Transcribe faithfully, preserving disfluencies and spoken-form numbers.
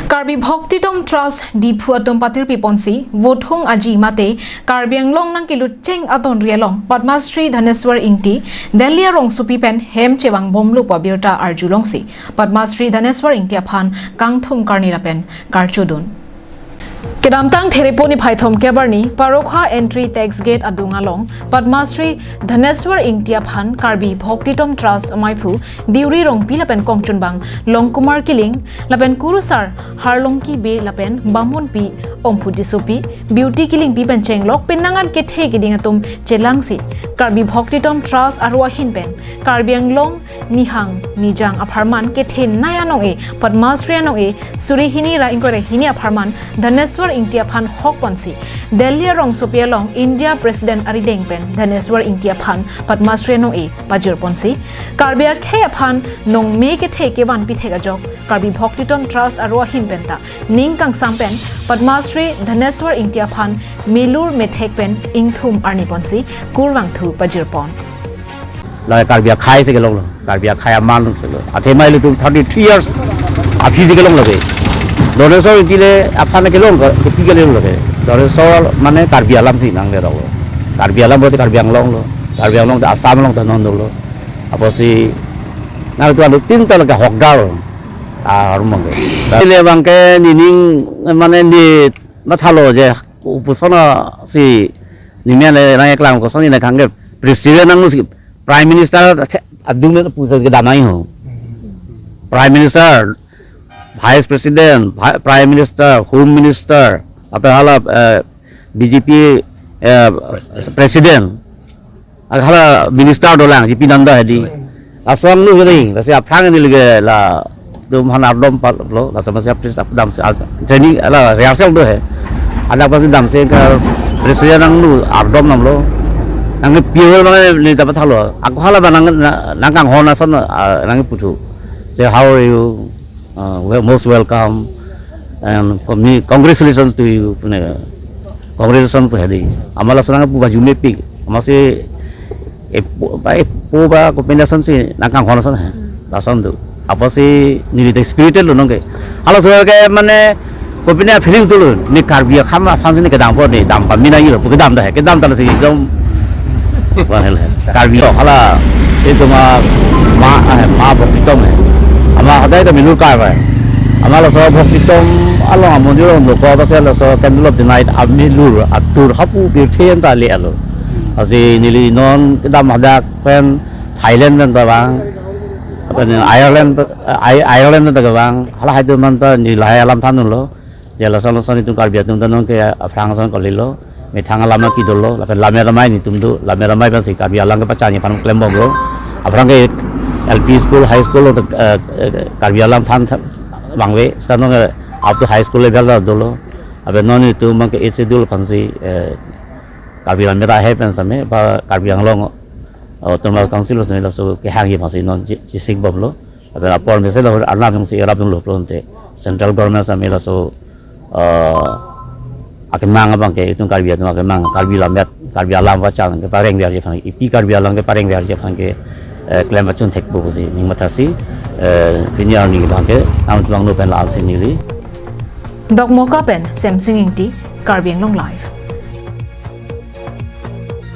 Karbi Bhaktitom Trust Diphu atum patirpi ponsi, Vothung Aji mate Karbi Anglong nangkelut cheng adonri along Padma Shri Dhaneswar Ingti, Delhi arongsopi pen hem chevang bomlo pu abirta arjulongsi, Padma Shri Dhaneswar Ingti aphan kangthum karni lapen karchudun. Kedamtang Therepo niphai thomkep arni, Parokha Entry Tax Gate adung along, Padma Shri Dhaneswar Ingti aphan Karbi Bhaktitom Trust amaiphu Deuri Rongpi lapen kongchunbang Longkumar Killing, lapen kurusar Harlongki Bey lapen Bamunpi Omphu Tissopi, Beauty Killingpi pen chenglok penang an kethe keding atum chelangsi, Karbi Bhaktitom Trust aro ahin pen Karbi Anglong nihang nijang apharman kethenei anong-e, Padma Shri anong-e, suri hini ra ingkoi ra hini apharman Dhaneswar Ingti aphan hok ponsi, Delhi arongsopi along India President arideng pen Dhaneswar Ingti aphan Padma Shri anong-e pajir ponsi, Karbi akhei aphan nongme kethe kevan pithek ajok, Karbi Bhaktitom Trust aro ahin penta ning kangsam pen Padma Shri Dhaneswar Ingti aphan melur methek pen ingthum arni ponsi kurvangthu pajir pon. La Karbi akhei si kelonglo, Karbi akhei aman si lo. Athema ilitum thirty three years aphi si kelonglo ke. Dhaneswar Ingti le aphan kelong ke, kopi kelonglo ke. Dhaneswar mane Karbi alam si nanglerok lo. Karbi alam berarti Karbi Anglong lo. Karbi Anglong ta Assam along ta non dolo. Apotsi nangtum anuttin ta lake hokdar lo. Ah, arumang ke. Ile abangke nening mane ne mathalo je upuson si nemen le nangkeklang koson ne kangke president nangmusi Prime Minister adung ne pusa kedam nangji ho. Prime Minister, Vice President, Vi- Prime Minister, Home Minister, apa hala eh, B J P eh, President. Hala Minister dolang, J P Nanda hedi. Laso angno gini, lasi aphrang ini lagi latum han ardom palo, laso masi apris ap- damsi al- training la rehearsal do he. Ada pasi damsi ke President angno ardom damlo. Nangpi-o mane ne dapat halo. Ako hala ba nang nang- nangkanghon ason ah, nangputhu. Say, "How are you?" Uh, well, most welcome. And for me, congratulations to you. Pune, congratulations pu hedi. Ama laso nangpu ba jumepik. Amatsi epo ba epo ba combination si nangkanghon ason he. Lason do. Apotsi neli ta spirited lo nonke. Halaso ke mane kopine feelings dolo. Ne Karbi akhei aphan si ne kedam po ne dam pamina ilo. Kedam dah he. Kedam ta si ekdom Wah, hel, hel. Karbi lo, hala, itu ma, ma, eh, ma Bhaktitom he. Ama hadai ta milur kai bai. Ama laso Bhaktitom along amondir along lo ko, bas laso candle of the night, amilur, atur, hapu, birthe anta le alo. Lasi neli non kedam hadak pen Thailand pen ta vang. Apa ni, Ireland, eh, I- Ireland pen ta vang. Hala haitu man ta neli lahai alam than lo. Je lason lason itum Karbi atum ta nonke aphrang ason kalilo, methang alam ke dolo, lapen lammet amei netum do, lammet amei pensi Karbi alam kepachanji aphan klembomlo. Aphrang ke L P school, high school lo, eh, eh, Karbi alam than than vangve, seta nonke up to high school level ta dolo. Lapen non itum abangke eighth schedule aphansi, eh, Karbi lammet ahe pen same, ba Karbi Anglong Autonomous Council same laso kehangji aphansi non chi- chisik bomlo. Lapen apor mesen lo arnam jongsi erap dun lo pronte. Central government same laso, eh, akemang abangke itum Karbi atum akemang, Karbi lammet, Karbi alam kepachan kepareng verji aphan, ipi Karbi alam kepareng verji aphan ke, eh, klem achun thekpo pusi ning mathasi, eh, pini arni abangke, nangtum angno pen la-ansi neli. Dokmoka pen Semsing Ingti, Karbi Anglong Live.